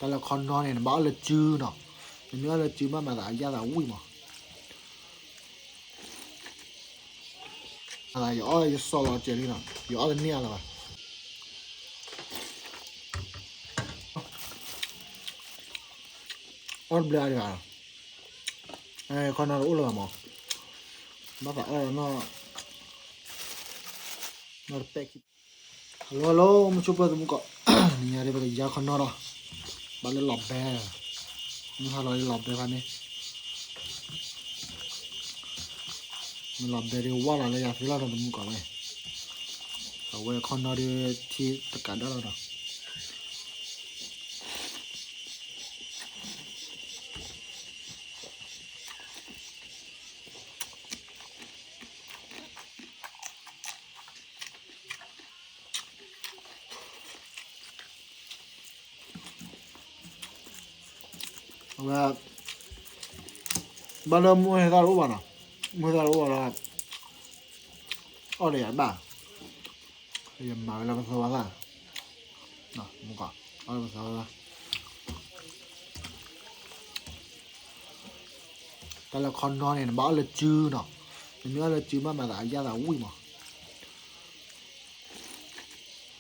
တၢ်လၢခီနီန့ၣ် နဘၣ်အီၣ်လၢစုနီၤ, နမ့ၢ်အီၣ်လၢစုမး မၤသးအယၣ်သးဝံၣ်မး, မၤသးယအီၣ်ယစီၣ်လီၤစဲးလံနီၤ, ယအီၣ်တန့ၢ်အါလၢၤဘၣ်, အီၣ်တဘျီအါဒံးဘၣ်, ခီနီတအိၣ်လၢၤဘၣ်မး, ဘၣ်သးအီၣ်လီၤနီၤ, နီတပဲာ်ခံ Hello hello မုၢ်ဆိပၢၢ်သမူကီး, နံၤညါဒ်ပကယါခီနီဒီး, ဘၣ်လၢလီၤဘဲ, မုၢ်ဟါလီၤလၢလီၤဘဲဖးန့ၣ်, မ့ၢ်လီၤဘဲဒ်ဝၣ်လီၤလၢယၤသ့လီၤဒီးသမူကီးဝဲ, အဝဲခီနီဒ်ထံတကးဒၣ်လီၤဒီး အဝဲ ဘၣ်လၢမုၢ်ဟဲသၣ်တအိၣ်ဘၣ်နီၤ, မုၢ်ဟဲသၣ်တအိၣ်ဘၣ်လီၤ, အီၣ်ဒီးယၤတဘၣ်, ယမၤဝဲလၢပသၢဝါသၣ်, မုၢ်ကီး, အီၣ်လၢပသၢဝါသၣ် တၢ်လၢခီနီန့ၣ် နဘၣ်အီၣ်လၢစုနီၤ, နမ့ၢ်အီၣ်လၢ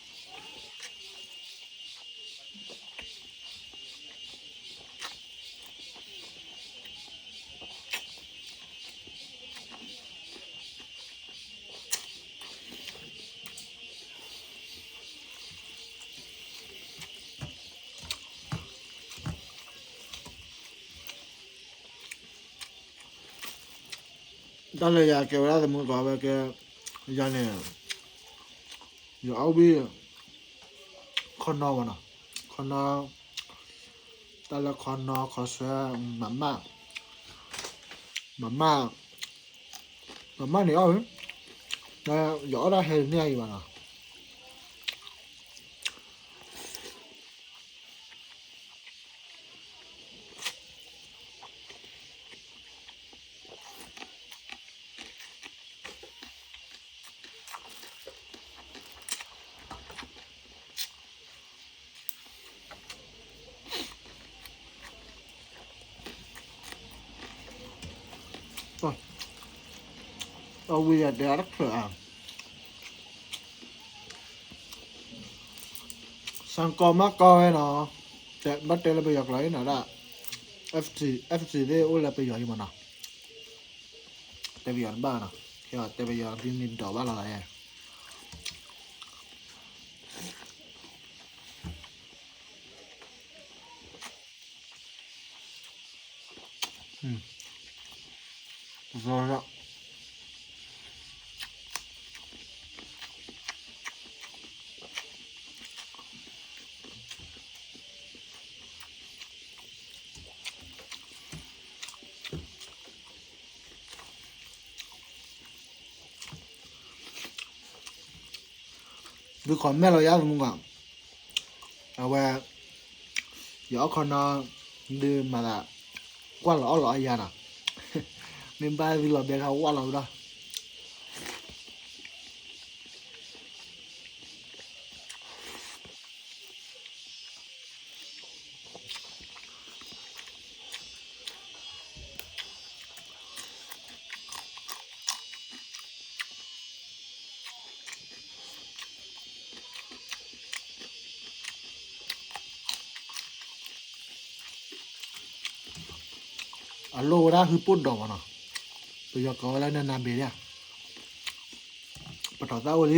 စုမး မၤသးအယၣ်သးဝံၣ်မး တၢ်လၢယၤကဲဝဲဒၣ်သမူကီးဝဲကဲ, ယၤန့ၣ်, ယအီၣ်ဝံၣ်, ခီနီဝဲနီၤ, ခီနီ, တၢ်လၢခီနီခီဆွဲ, မၤမၢ်, မၤမၢ်, မၤမၢ်န့ၣ်အီၣ်ဝဲ, ယအီၣ်ဒၣ်ဟဲတန့ၢ်အံၤဘၣ်နီၤ အဝံၤယတဲအါတဖျၢၣ်ဧါ, စၣ်ကီးမးကီးဝဲနီၤ, ဘၣ်တဲလၢပယီၤကျိာ်အံၤနီၤဒၣ်, FC သ့ၣ်အိၣ်လၢပယီၤအံၤမးနီၤ, တဲပယီၤတဘၣ်နီၤ, တဲပယီၤဒ်န့ၣ်ဒိးဘၣ်လီၤသးယဲ ဒုး comment လီၤယါသမူကီး, အဝဲ, ယအီၣ်ခီနီ, ဒုးမၤသး, ကွၢ်လီၤအီၣ်လီၤအယါနီၤ, မ့ၢ်ဘၣ်သုလီၤဘဲခါဝၣ်လီၤဝဲဒၣ် အလိၣ်ဝဲဒၣ်ဟုပိၢ်ဒီးမးနီၤ, ပယီၤကိးဝဲလၢနနၤဘ့ၣ်ဒၣ်, ပတီၢ်သၣ်အိၣ်လံ,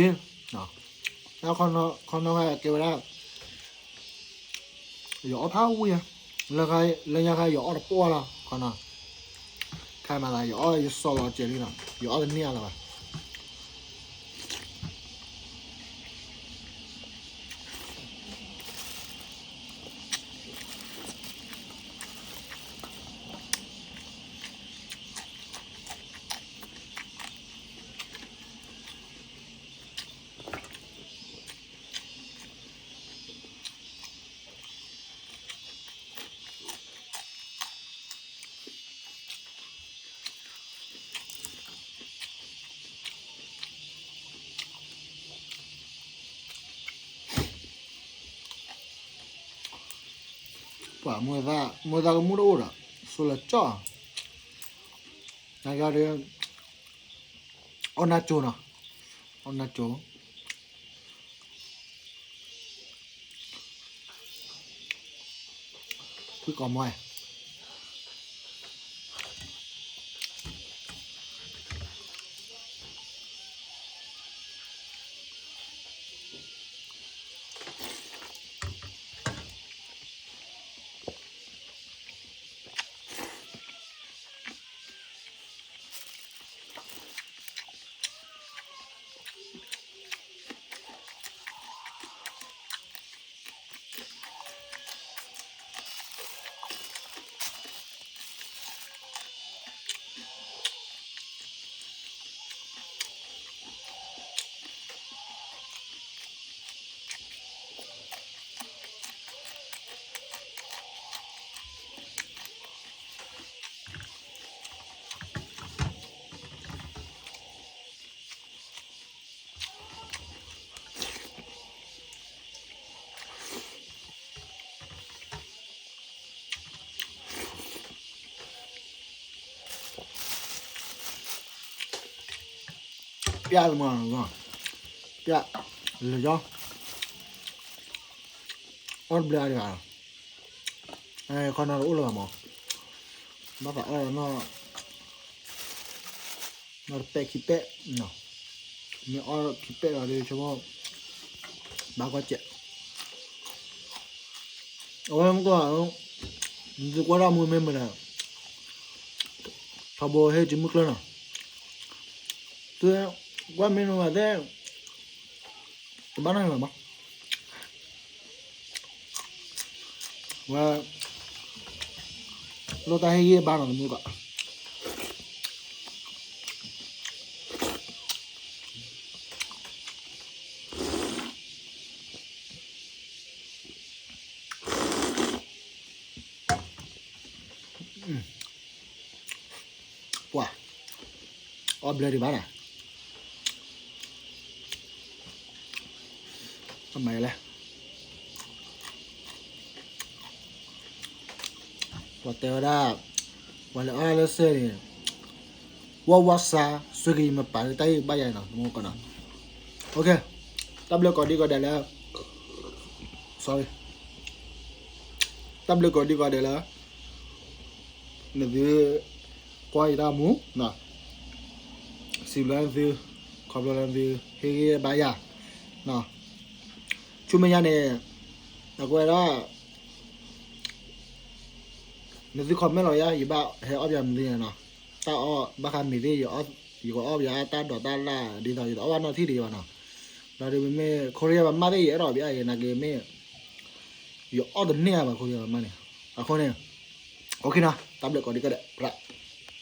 တၢ်ခီနီခါကဲဝဲဒၣ် ယအီၣ်ဖးဝံၣ်, လၢညါခါယအီၣ်တပှၢ်လီၤ, ခီနီ, ခါမၤသး ယအီၣ်ယစီၣ်လီၤစဲးလံနီၤ, ယအီၣ်တန့ၢ်အါလၢၤဘၣ်. ပှၤ မိၢ်သၣ်ကမူၣ်တအိၣ်ဒီး ဆိလၢကၠီၣ်, နကဒီး အီၣ်နၢ်ကၠိနီၤ, အီၣ်နၢ်ကၠိ, ဖုကိးမီၤ ပျၢ်လၢမၤ, ပျၢ်လၢယီၤ, အီၣ်တဘျီအါတဂၤ, ခီနီတအိၣ်လၢၤဘၣ်မး, ဘၣ်သးအီၣ်နီၤ, နီတပဲာ်ခံပဲာ်, မ့ၢ်အီၣ်ခံပဲာ်လီၤဒီး ဆိကမိၣ် ဘၣ်ကွၢ်စဲး, အဝဲမ့ၢ်ကီး, သုကွၢ်တၢ်မူမ့ၢ်မနုၤလဲၣ်, ထီဘိဟ့ၣ်စုမုၢ်ကျၢၢ်နီၤ, သုကွၢ်မ့ၢ်မနုၤလဲၣ်, တဘၣ်နီတမံၤဘၣ်မး, ဝဲ လိၣ်တၢ်ဟ့ၣ်ဂံၢ်ဘါနီၤ တမူတကိး ပှၤ အီၣ်ဘျဲဒံးဘၣ်နီၤ, အမၤလဲၣ် ပှၤတဲဝဲဒၣ် ပှၤလဲၤအီၣ်လၢစဲန့ၣ် ဝီၢ်ဝီၢ်စါ ဆွ့ကယံၤမပာ်လၢတၢ်ဟ့ၣ်ဘၣ်ယၤနီၤ တမူတကိးနီၤ, တၢ်ဘျုးကိးဒံကိးဒဲးလၢ sorry တၢ်ဘျုးကိးဒံကိးဒဲးလၢ နသု ကွၢ်ယတၢ်မူ စံးဘျုးနသု ခီဖျိလၢနသု ဟ့ၣ်ဂံၢ်ဘါယၤ ဆူမဲာ်ညါန့ၣ် အကွဲးဒၣ် နသု comment လီၤယၤ ယဘၣ်ဟဲအီၣ်ပၠးမနုၤလဲၣ်နီၤ, တၢ်အီၣ်ဘၣ်ဃးမ့ၤသ့ၣ် ယကအီၣ်ပၠးတၢ်ဒိးတၢ်လၢ် ဒ်သိးယတအီၣ်ဘၣ်နီၢ်ထံၣ်ဒံးဘၣ်နီၤ, ဒီးဒ်မ့မ့ၢ် ခိရံယါဘၣ်မၢ်သ့ၣ် ယအဲၣ်ဒိးပၠးယဲ နာ်က့မ့ၢ် ယအီၣ်တန့ၢ်ဘၣ် ခိရံယါဘၣ်မၢ်န့ၣ်, အဃိန့ၣ် OK နီၤ တၢ်ဘျုးကိးဒံကိးဒဲး ပြး